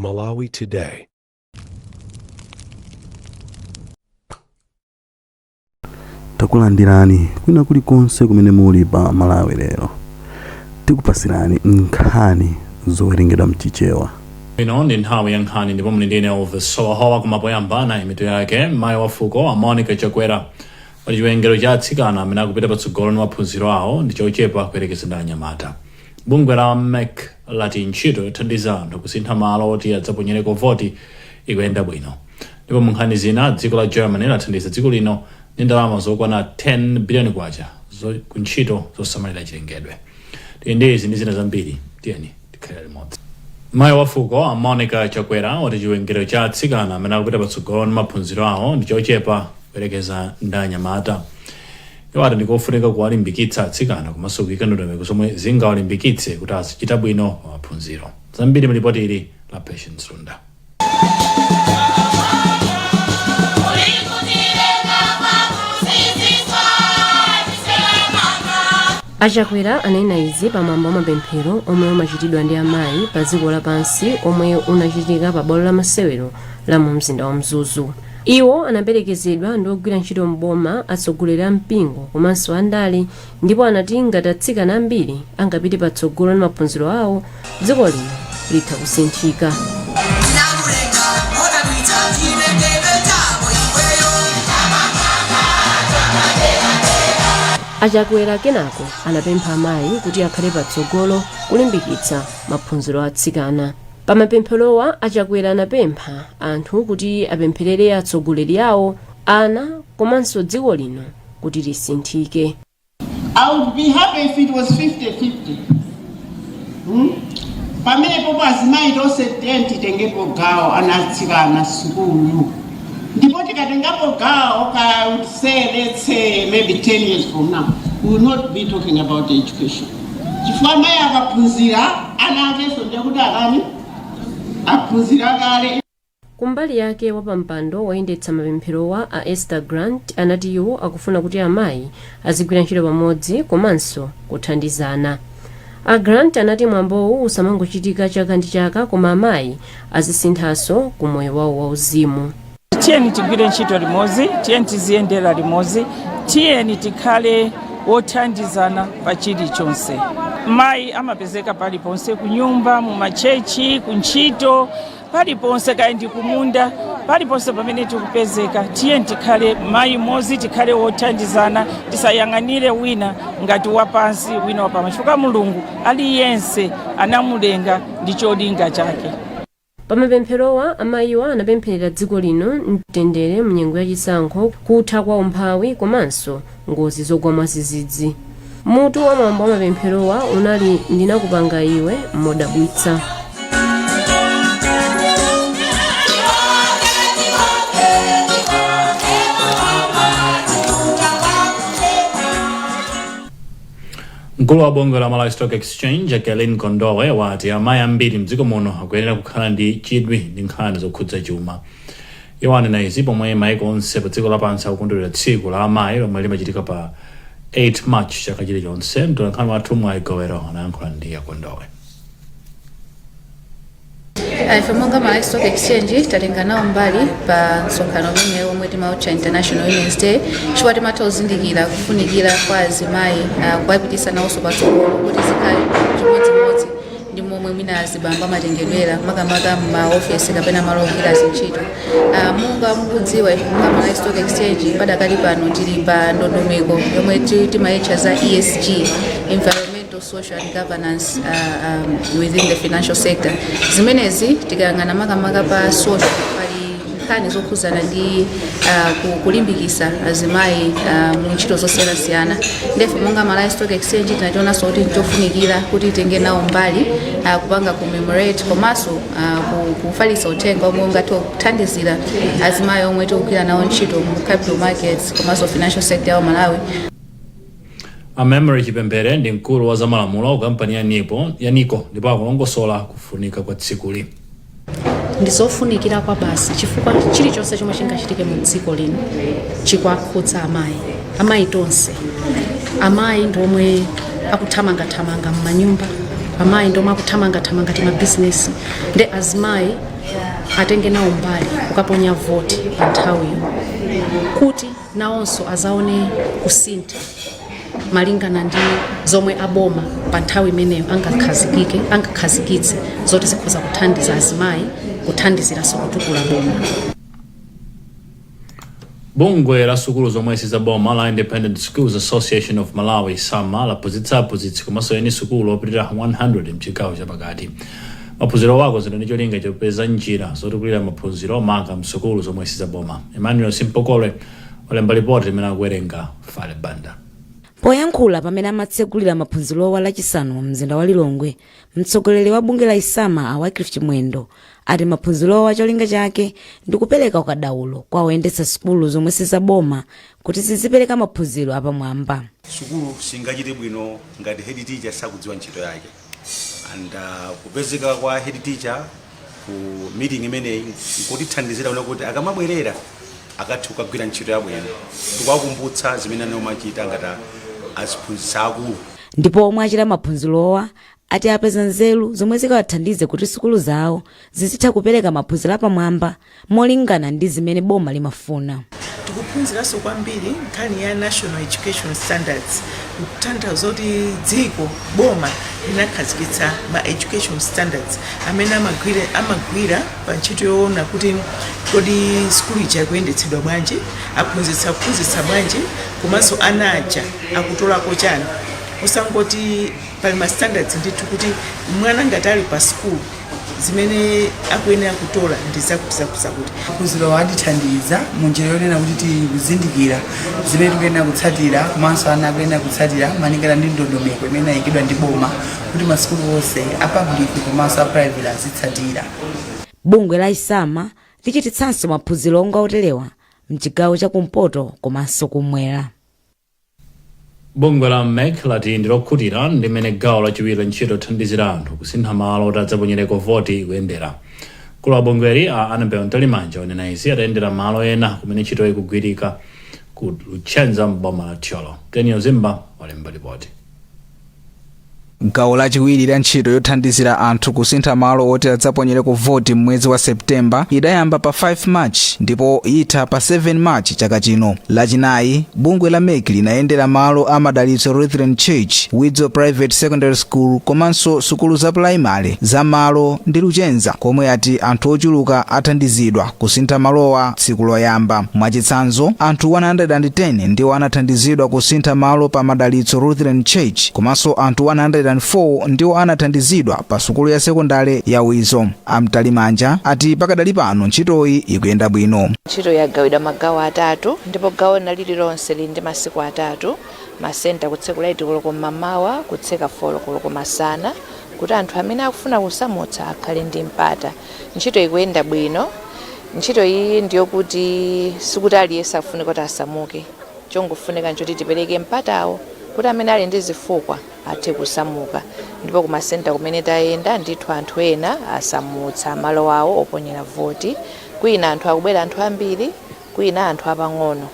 Malawi Today. Takulandirani kwina kulikonse kumene muli pa Malawi Lero. Tikupasirani nkhani zowerengedwa mchichewa. Ino ndi nthawi ya nkhani ndipo muli ndine Elvis Solohowa. Koma poyamba nayi mitu yake. Mayi wa fuko a Monica Chakwera wati chiwerengero cha atsikana amene akupita patsogolo ndi maphunziro awo ndi chochepa kuyerekeza ndi anyamata. Bungwe la MEC lati ntchito yothandiza anthu kusintha malo oti adzaponyereko voti ikuyenda bwino. Ndipo mu nkhani zina, dziko la Germany lathandiza dziko lino ndi ndalama zokwana 10 biliyoni kwacha ku ntchito zosamalira chilengedwe. Tili ndi izi ndi zina zambiri, tiyeni tikhale limodzi. Mayi wa fuko a Monica Chakwera wati chiwerengero cha atsikana amene akupita patsogolo ndi maphunziro awo ndi chochepa kuyerekeza ndi anyamata. Iwo ati ndikofunika kuwalimbikitsa atsikana komanso kuyika ndondomeko zomwe zingawalimbikitse kuti azichita bwino pa maphunziro. Zambiri mu lipoti ili la Patience Lunda. A Chakwera anena izi pa mwambo wa mapemphero omwe umachitidwa ndi amayi pa dziko lapansi omwe unachitika pa bwalo la masewero la mu mzinda wa Mzuzu. Iwo anaperekezedwa ndi ogwira ntchito m'boma, atsogoleri a mpingo komanso andale ndipo anati ngati atsikana ambiri angapite patsogolo ndi maphunziro awo, dziko lino litha kusinthika. A Chakwera kenako anapempha amayi kuti akhale patsogolo kulimbikitsa maphunziro a atsikana. Pamapempherowa, a Chakwera anapempha anthu kuti apempherere atsogoleri awo, ana komanso dziko lino kuti lisinthike. I would be happy if it was 50-50. Pamenepopo azimayi tonse tiyeni titengepo gawo ana atsikana sukulu. Ndipo tikatengapo gawo, I would say, let's say maybe 10 years from now, we will not be talking about education. Chifukwa amayi akaphunzira, ana akenso ndiye kuti atani? Aphunzira kale. Kumbali yake wapampando woyendetsa mapempherowa a Esther Grant anati iwo akufuna kuti amayi azigwira ntchito pamodzi komanso kuthandizana. A Grant anati mwambowu usamangochitika chaka ndi chaka koma amayi azisinthanso ku moyo wawo wauzimu. Tiyeni tigwire ntchito limodzi, tiyeni tiziyendera limodzi, tiyeni tikhale wothandizana pa chilichonse. Mayi amapezeka paliponse, kunyumba, mumachechi, kuntchito, paliponse, kaya ndi kumunda, paliponse pamene tikupezeka. Tiyeni tikhale mayi mmodzi, tikhale wothandizana, tisayang'anire wina ngati wapansi wina wapamwamba, chifukwa Mulungu aliyense anamulenga ndi cholinga chake. Pamapempherowa, amayiwa anapempherera dziko lino mtendere mnyengo ya chisankho, kutha kwa umphawi komanso ngozi zogwa mwadzidzidzi. Mutu wa mwambo wa mapempherowa unali Ndinakupanga Iwe Modabwitsa. Mkulu wa bungwe la Malawi Stock Exchange Jacqueline Kondowe wati amayi ambiri mdziko muno akuyenera kukhala ndi chidwi ndi nkhani zokhudza chuma. Iwo anena izi pomwe maiko onse pa dziko lapansi akukondwerera tsiku la amayi lomwe limachitika pa 8 March chaka chilichonse. Mtolankhani wathu Mwayi Gowero anayankhula ndi a Kondowe. Ife monga Malawi Stock Exchange tatenga nawo mbali pa msonkhano umene omwe timautcha International Women's Day chifukwa timatha kuzindikira kufunikira kwa azimayi kuwapitisa nawonso patsogolo kuti zikhale chimodzimodzi ndi momwe mwina azibambo amatengedwera, makamaka m'maofesi kapena malo ogwira zintchito. Monga mukudziwa, ife monga Malawi Stock Exchange padakali pano tili pa ndondomeko yomwe timayitcha za ESG, environmental, social and governance within the financial sector. Zimenezi tikayang'ana makamaka pa social, pali nkhani zokhuzana ndi kulimbikisa azimayi mu ntchito zosiyanasiyana. Ndefe monga Malawi Stock Exchange tinachionanso kuti nchofunikira kuti titenge nawo mbali kupanga commemorate komanso kufalitsa uthenga omwe ungathe kuthandizira azimayi omwe tikugwira nawo ntchito mu capital markets komanso financial sector ya Malawi. A Memory Chipembere ndi mkulu wa zamalamulo ku kampani ya Nipo, ya Nico, ndipo akulongosola kufunika kwa tsikuli. Ndizofunikira kwabasi chifukwa chilichonse chomwe chingachitike mu dziko lino chikuwakhudza amayi. Amayi tonse, amayi ndi omwe akuthamangathamanga m'manyumba. Amayi ndomwe akuthamangathamanga ti mabizinesi, ndi azimayi atenge nawo mbali kukaponya voti pa nthawiyo kuti nawonso azaone kusintha malingana ndi zomwe aboma pa nthawi imeneyo angakhazikitse zoti zikhoza kuthandiza azimayi, kuthandiziranso kutukula boma. Bungwe la sukulu zomwe sizaboma la Independent Schools Association of Malawi, ISAMA, laphunzitsa aphunzitsi komanso eni sukulu opitirira 100 mchigawo chapakati. Maphunziro akonzedwa ndi cholinga chopeza njira zotukulira maphunziro, maka msukulu zomwe sizaboma. Emmanuel Simpokolwe walemba ripoti limene akuwerenga Fale Banda. Poyankhula pamene amatsegulira maphunzirowa Lachisanu mzinda wa Lilongwe, mtsogoleri wa bungwe la ISAMA, a Wycliffe Chimwendo, ati maphunzirowa cholinga chake ndi kupereka ukadaulo kwa oyendetsa sukulu zomwe sizaboma kuti zizipereka maphunziro apamwamba. Sukulu singachite bwino ngati head teacher sakudziwa ntchito yake, and kupezeka kwa head teacher ku meeting imeneyi nkutithandizira kuona kuti akamabwerera akathe kukagwira ntchito yabwino, tikuwakumbutsa zimene anomachita ngati aziphunzitsa akulu. Ndipo omwe achita maphunzirowa ati apeza nzeru zomwe zikawathandize kuti sukulu zawo zizitha kupereka maphunziro apamwamba molingana ndi zimene boma limafuna. Tikuphunziranso kwambiri nkhani ya National Education Standards, kutanthauza kuti dziko, boma linakhazikitsa ma education standards amene amagwira pa ntchito yoona kuti kodi sukulu ija ikuyendetsedwa bwanji, aphunzitsa kuphunzitsa bwanji, komanso ana aja akutolako chani. Usangoti pali ma standards ndithu kuti mwana ngati ali pa sukulu, zimene akuyenera kutola ndi zakuti, zakuti, zakuti. Maphunziro atithandiza munjira yonena kuti tikuzindikira zimene tikuyenera kutsatira, komanso ana akuyenera kutsatira malingana ndi ndondomeko imene ayikidwa ndi boma kuti masukulu onse a public komanso a private azitsatira. Bungwe la ISAMA lichititsanso maphunziro onga oterewa mchigawo chakumpoto komanso kumwera. Bungwe la MEC lati ndi lokhutira ndi mmene gawo lachiwiri la ntchito yothandizira anthu kusintha malo oti adzaponyereko voti ikuyendera. Mkulu wa bungweli, a Annabel Mtalimanja, wanena izi atayendera malo ena kumene ntchito ikugwirika ku Luchenza m'boma la Thyolo. Daniel Zimba walemba ripoti. Gawo lachiwiri la ntchito yothandizira anthu kusintha malo oti adzaponyereko voti m'mwezi wa Septemba idayamba pa 5 March ndipo itha pa 7 March chaka chino. Lachinayi, bungwe la MEC linayendera malo a Madalitso Lutheran Church, Widzo Private Secondary School komanso sukulu za pulaimali za Malo ndi Luchenza, komwe ati anthu ochuluka athandizidwa kusintha malowa tsiku loyamba. Mwachitsanzo, anthu 110 ndiwo anathandizidwa kusintha malo pa Madalitso Lutheran Church, komanso anthu 104 ndiwo anathandizidwa pa sukulu ya sekondale ya Wizo. A Mtalimanja ati pakadali pano ntchitoyi ikuyenda bwino. Ntchito yagawidwa magawo atatu, ndipo gawo lina lililonse lili ndi masiku 3. Masenta kutsekula 8 koloko mmamawa, kutseka 4 koloko masana, kuti anthu amene akufuna kusamutsa akhale ndi mpata. Ntchito ikuyenda bwino. Ntchito iyi ndiyokuti sikuti aliyense afunika kuti asamuke. Chongofunika nchoti tipereke mpatawo kuti amene ali ndi zifukwa athe kusamuka, ndipo kumasenta kumene tayenda ndithu anthu ena asamutsa malo awo oponyera voti. Kwina anthu akubwera anthu ambiri, kwina anthu apang'ono,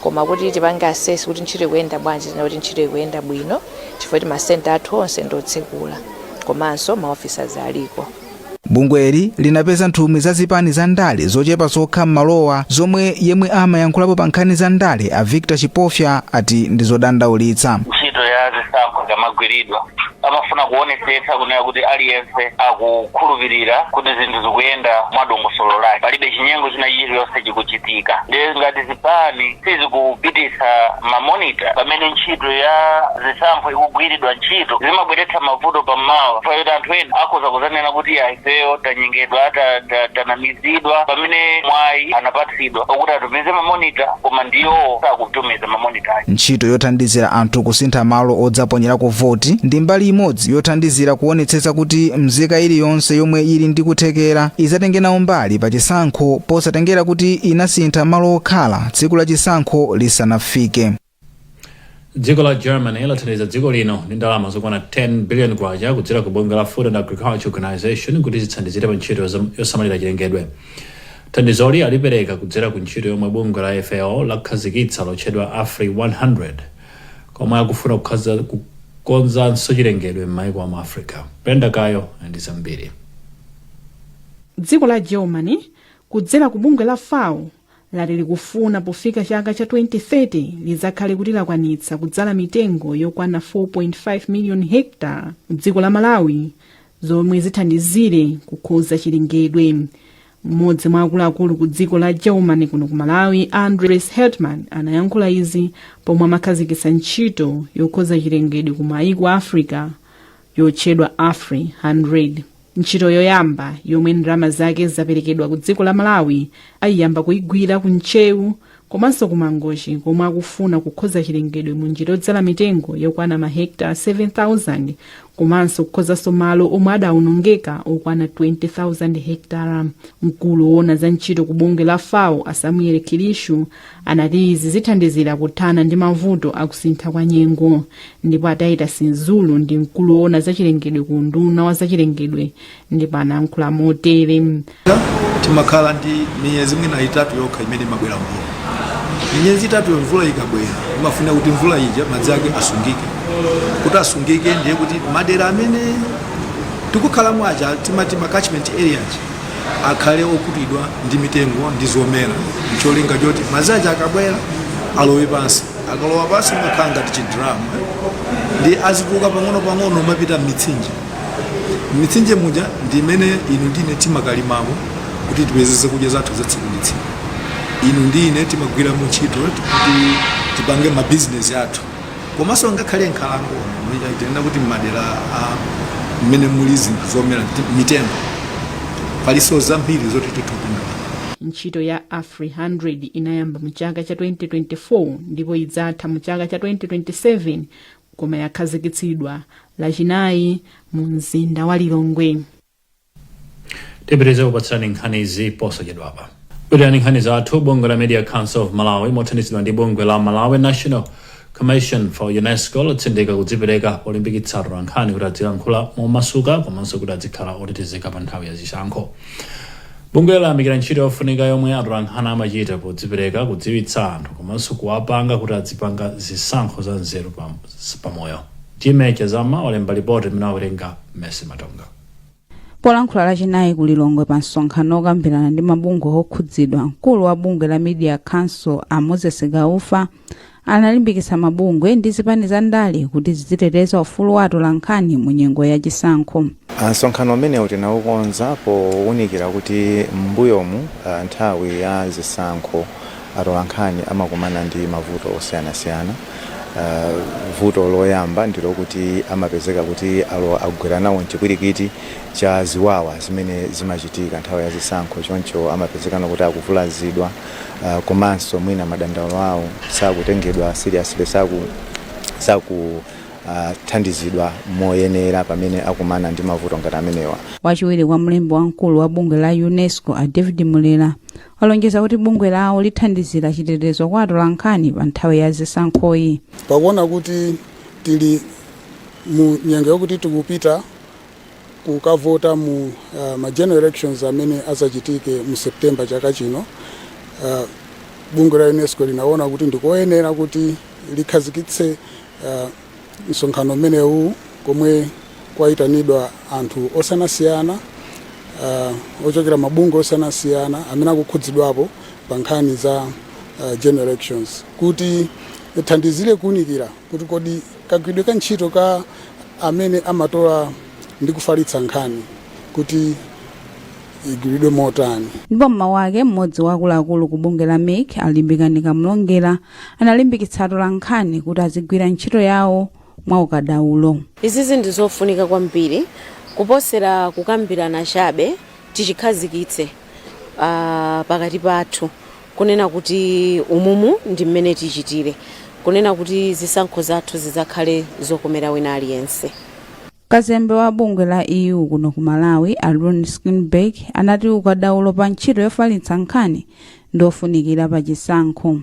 koma kuti tipange assess kuti ntchito ikuyenda bwanji, tinena kuti ntchito ikuyenda bwino chifukwa kuti masenta athu onse ndotsekula komanso ma officers aliko. Bungweli linapeza nthumwi za zipani za ndale zochepa zokha m'malowa, zomwe yemwe amayankhulapo pa nkhani za ndale, a Victor Chipofya, ati ndi zodandaulitsa. Ntchito ya zisankho ikamagwiridwa, amafuna kuonetsetsa kunena kuti aliyense akukhulupirira kuti zinthu zikuyenda mwadongosolo lake, palibe chinyengo china chilichonse chikuchitika. Ndiye ngati zipani sizikupititsa ma monitor pamene ntchito ya zisankho ikugwiridwa ntchito, zimabweretsa mavuto pammawa, chifukwa choti anthu ena akhoza kuzanena kuti ya, ifeyo tanyengedwa, tanamizidwa, pamene mwayi anapatsidwa okuti atumize ma monitor koma ndiwo sakutumiza ma monitor aja. Ntchito yothandizira anthu kusintha malo odzaponyerako voti ndi mbali imodzi yothandizira kuonetsetsa kuti mzika iliyonse yomwe ili ndi kuthekera izatenge nawo mbali pa chisankho, posatengera kuti inasintha malo okhala tsiku la chisankho lisanafike. Dziko la Germany lathandiza dziko lino ndi ndalama zokwana 10 billion kwacha kudzera ku bungwe la Food and Agriculture Organization kuti zithandizire pa ntchito yosamalira chilengedwe. Thandizoli alipereka kudzera ku ntchito yomwe bungwe la FAO lakhazikitsa lotchedwa AFRI 100, komwe akufuna Kukonzanso chilengedwe m'maiko amu Africa. Brenda Kayo ndi zambiri. Dziko la Germany kudzera ku bungwe la FAO lati likufuna pofika chaka cha 2030 lizakhale kuti lakwanitsa kudzala mitengo yokwana 4.5 million hectare mdziko la Malawi, zomwe zithandizire kukonza chilengedwe. Mmodzi mwa akuluakulu ku dziko la Germany kuno ku Malawi, Andres Heltman, anayankhula izi pomwe amakhazikitsa ntchito yokonza chilengedwe ku mayiko a Africa yotchedwa AFRI 100. Ntchito yoyamba yomwe ndalama zake zaperekedwa ku dziko la Malawi ayiyamba kuyigwira ku Ntcheu komanso ku Mangochi, komwe akufuna kukonza chilengedwe mu njira yodzala mitengo yokwana mahekta 7000 komanso kukonzanso malo omwe adawonongeka okwana 20,000 hektara. Mkulu woona za ntchito ku bungwe la FAO, a Samuel Kilishu, anati izi zithandizira kuthana ndi mavuto akusintha kwa nyengo. Ndipo a Titus Nzulu ndi mkulu woona za chilengedwe ku unduna wa zachilengedwe ndipo anayankhula motere. Timakhala ndi miyezi mwina 3 yokha imene imabwera mvula. Miyezi 3 mvula ikabwera, imafuna kuti mvula ija madzi ake asungike. Kuti asungike, ndiye kuti madera amene tikukhalamo aja, timati ma catchment areas, akhale okutidwa ndi mitengo ndi zomera, ncholinga choti madzi aja akabwera alowe pansi. Akalowa pansi makhala ngati chidramu, ndi azituluka pang'ono pang'ono mapita m'mitsinje. M'mitsinje muja ndi imene inu ndine timakalimamo kuti tipeze zakudya zathu za tsiku ndi tsiku. Inu ndi ine timagwiramo ntchito kuti tipange mabizinesi athu. Komanso ngakhale nkhalango, tinena kuti m'madera a mmene muli zinthu zomera, mitengo, palinso zambiri zoti titha kupindula. Ntchito ya AFRI 100 inayamba mu chaka cha 2024 ndipo idzatha mu chaka cha 2027, koma yakhazikitsidwa Lachinayi mu mzinda wa Lilongwe. Tipitirize kupatsirani nkhani izi posachedwapa. Bwererani nkhani zathu. Bungwe la Media Council of Malawi mothandizidwa ndi bungwe la Malawi National Commission for UNESCO latsindika kudzipereka polimbikitsa atolankhani kuti azilankhula momasuka komanso kuti azikhala otetezeka pa nthawi ya zisankho. Bungwe layamikira ntchito yofunika yomwe atolankhani amachita podzipereka kudziwitsa anthu komanso kuwapanga kuti azipanga zisankho za nzeru pamoyo. Jime Chazama walemba ripoti imene wawerenga Messi Matonga. Polankhula Lachinayi ku Lilongwe pa msonkhano okambirana ndi mabungwe okhudzidwa, mkulu wa bungwe la Media Council, a Moses Gaufa, analimbikitsa mabungwe ndi zipani za ndale kuti ziziteteza ufulu wa atolankhani mu nyengo ya chisankho. Msonkhano umenewu tinawukonza powunikira kuti m'mbuyomu, nthawi ya zisankho, atolankhani amakumana ndi mavuto osiyanasiyana. Vuto loyamba ndilokuti amapezeka kuti alo agwera nawo mchipwirikiti cha ziwawa zimene zimachitika nthawi ya zisankho, choncho amapezekano kuti akuvulazidwa, komanso mwina madandaulo awo sakutengedwa seriously, saku thandizidwa moyenera pamene akumana ndi mavuto ngati amenewa. Wachiwiri kwa mlembi wamkulu wa bungwe la UNESCO, a David Mulera, walonjeza kuti bungwe lawo lithandizira chitetezo kwa atolankhani pa nthawi ya zisankhoyi. Pakuona kuti tili mu nyengo yokuti tikupita kukavota mu ma general elections amene azachitike mu September chaka chino, bungwe la UNESCO linaona kuti ndikoyenera kuti likhazikitse msonkhano umenewu komwe kwayitanidwa anthu osiyanasiyana ochokera mabungwe osiyanasiyana amene akukhudzidwapo pa nkhani za general elections, kuti ithandizire kuwunikira kuti kodi kagwiridwe ka ntchito ka amene amatola ndi kufalitsa nkhani kuti igwiridwe motani. Ndipo mmawu ake, mmodzi wa akuluakulu ku bungwe la MEC, a Limbikani Kamlongera, analimbikitsa atolankhani kuti azigwira ntchito yawo mwa ukadaulo. Izizi ndi zofunika kwambiri kuposera kukambirana chabe. Tichikhazikitse pakati pathu kunena kuti umumu ndi mmene tichitire kunena kuti zisankho zathu zidzakhale zokomera wina aliyense. Kazembe wa bungwe la EU kuno ku Malawi, a Rune Skinberg, anati ukadaulo pa ntchito yofalitsa nkhani ndofunikira pa chisankho.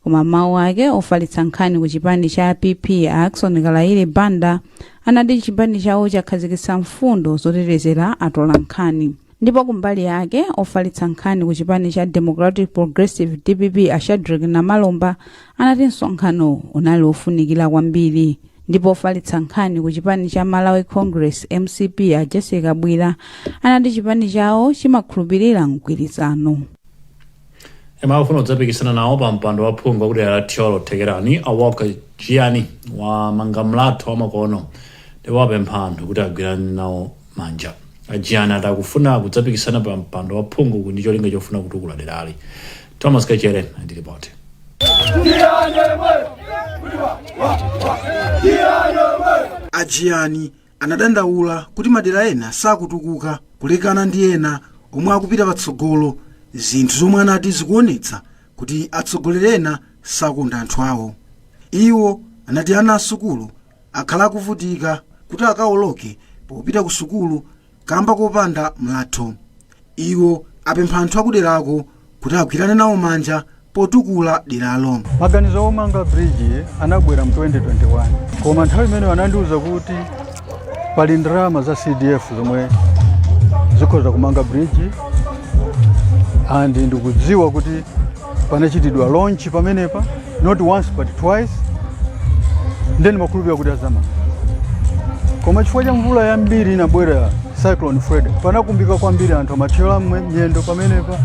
Koma mawu ake, ofalitsa nkhani ku chipani cha PP, a Ackson Kalaile Banda, anati chipani chawo chakhazikitsa mfundo zotetezera atolankhani. Ndipo kumbali yake, ofalitsa nkhani ku chipani cha Democratic Progressive, DPP, a Shadrack Namalomba, anati msonkhano unali ofunikira kwambiri. Ndipo ofalitsa nkhani ku chipani cha Malawi Congress, MCP, a Jessie Kabwila anati chipani chawo chimakhulupirira mgwirizano. Yemwe akufuna kudzapikisana nawo pa mpando wa phungu wakudera la Thyolo Thekerani, a Walker Jiyani, wamanga mlatho wamakono ndipo wapempha anthu kuti agwirane nawo manja. A Jiyani ati akufuna kudzapikisana pa mpando wa phungu ndi cholinga chofuna kutukula derali. Thomas Kachere ndi ripoti. A Jiyani anadandaula kuti madera ena sakutukuka kulekana ndi ena omwe akupita patsogolo, zinthu zomwe anati zikuonetsa kuti atsogoleri ena sakonda anthu awo. Iwo anati ana asukulu akhala akuvutika kuti akaoloke popita ku sukulu kamba kopanda mlatho. Iwo apempha anthu akuderako kuti agwirane nawo manja potukula deralo. Maganizo omanga bridge anabwera mu 2021, koma nthawi imeneyo anandiuza kuti pali ndalama za CDF zomwe zikhoza kumanga bridge, and ndikudziwa kuti panachitidwa launch pamenepa, not once but twice, then ndimakhulupirira kuti azamanga. Koma chifukwa cha mvula yambiri inabwera, Cyclone Freddy, panakumbika kwambiri, anthu amathyola miyendo pamenepa,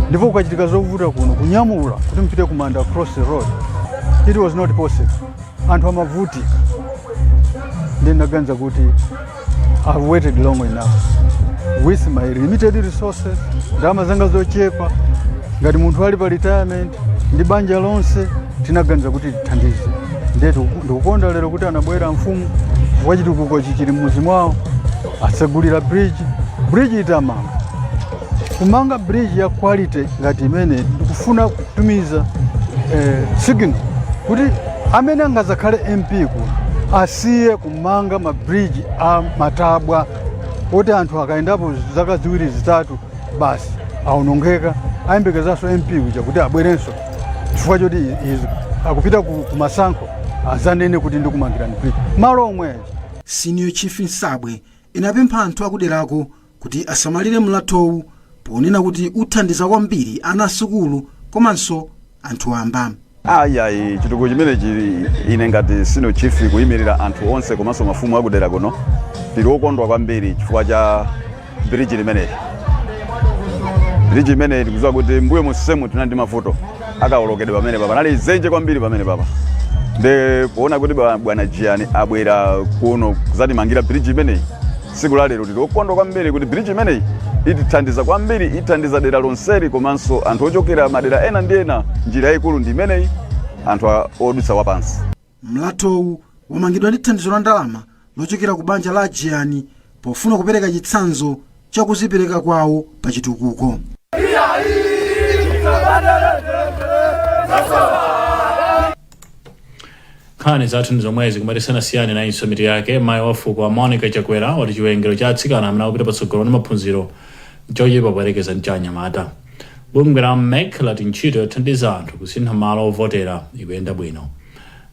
ndipo kukachitika zovuta kuno kunyamula kuti mpite kumanda across the road, it was not possible, anthu amavutika. Ndiye ndinaganiza kuti I've waited long enough with my limited resources, ndalama zanga zochepa, ngati munthu ali pa retirement ndi banja lonse, tinaganiza kuti tithandize. Ndiye ndikukonda lero kuti anabwera mfumu chifukwa chitukuko chichili mmuzi mwawo, atsegulira bridge. Bridge itamanga, kumanga bridge ya quality ngati imene, ndikufuna kutumiza signal kuti amene angazakhale MP kuno asiye kumanga mabridge a matabwa oti anthu akaendapo zaka 2, 3 basi aonongeka, ayembekezanso MP uja kuti abwerenso chifukwa choti izi akupita ku masankho azanene kuti ndikumangirani bridge malo omwe aja. Senior Chief Nsabwe inapempha anthu akuderako kuti asamalire mlathowu ponena kuti uthandiza kwambiri ana asukulu komanso anthu wamba. Ayi, chitukuko chimenechi, ine ngati senior chief kuyimirira anthu onse komanso mafumu akudera kuno, tili okondwa kwambiri chifukwa cha bridge limeneli. Bridge imeneyi, tikudziwa kuti mbuyo monsemu tinali ndi mavuto akawolokedwe pamenepa, panali dzenje kwambiri pamenepapa. Nde poona kuti bwana Jiyani abwera kuno kuzatimangira bridge imeneyi tsiku la lero, tili okondwa kwambiri kuti bridge imeneyi itithandiza kwambiri, ithandiza dera lonseli komanso anthu ochokera madera ena ndi ena. Njira yayikulu ndi imeneyi, anthu odutsa wapansi. Mlathowu wamangidwa ndi thandizo la ndalama lochokera ku banja la Jiyani pofuna kupereka chitsanzo cha kuzipereka kwawo pa chitukuko. Nkhani zathu ndi zomwezi, koma tisanasiyane nayinso mitu yake. Mayi wa fuko a Monica Chakwera wati chiwerengero cha atsikana amene akupita patsogolo ndi maphunziro nchochepa poyerekeza ndi cha anyamata. Bungwe la MEC lati ntchito yothandiza anthu kusintha malo ovotera ikuyenda bwino.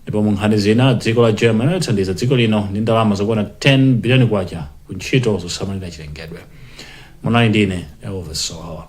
Ndipo mu nkhani zina, dziko la Germany lathandiza dziko lino ndi ndalama zokwana 10 biliyoni kwacha ku ntchito zosamalira chilengedwe. Munali ndine Elvis Sowawa.